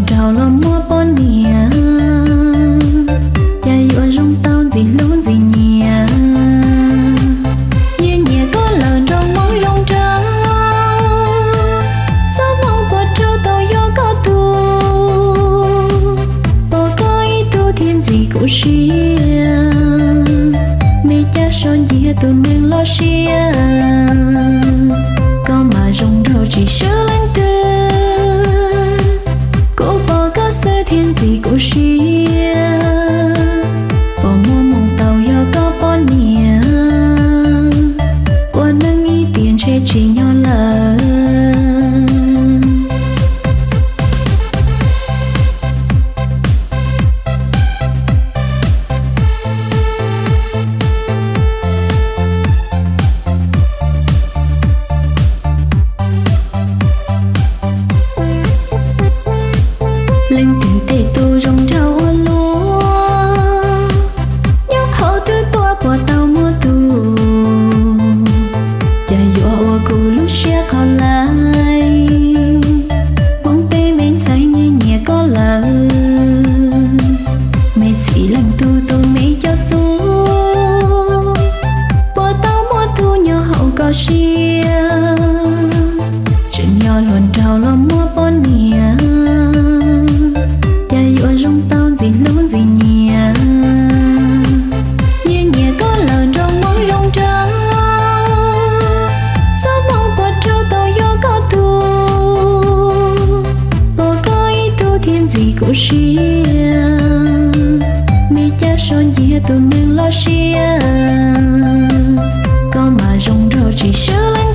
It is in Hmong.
nraug los muaj poj niam, cas yuav zoo tau ntxim hlub ntxim nyiam. Nyias nyiam koj lawm nrog Hmoob zoo nraug, txoj hmoo puas raug tau yog koj tug, pom koj ib tug thiaj ntxim kuv siab. Me cas so nciab tus neeg loj siab, koj mas zoo nraug tsis swb leej twg, kuv pom koj xwb thiaj ntxim kuv siab. Puas muaj moo tau yog koj poj niam, ua neej ib tiam ntshe tsim nyog lawm. Leej twg tej tug zoo nraug ua luaj, nyob qhov twg tuaj puas tau muaj tug, cas yuav ua kuv lub siab qhov lais. Hmoob tej me ntxhais nyias nyiam koj lawm, me txhim leej tug tus me coj xub, puas tau muaj tug nyob hauv koj siab. Tseem yog hluas nraug los muaj poj niam, cas yuav zoo tau ntxim hlub ntxim nyiam. Nyias nyiam koj lawm nrog Hmoob zoo nraug, txoj hmoo puas raug tau yog koj tug, pom koj ib tug thiaj ntxim kuv siab. Me cas so nciab tus neeg loj siab, koj mas zoo nraug tsis swb leej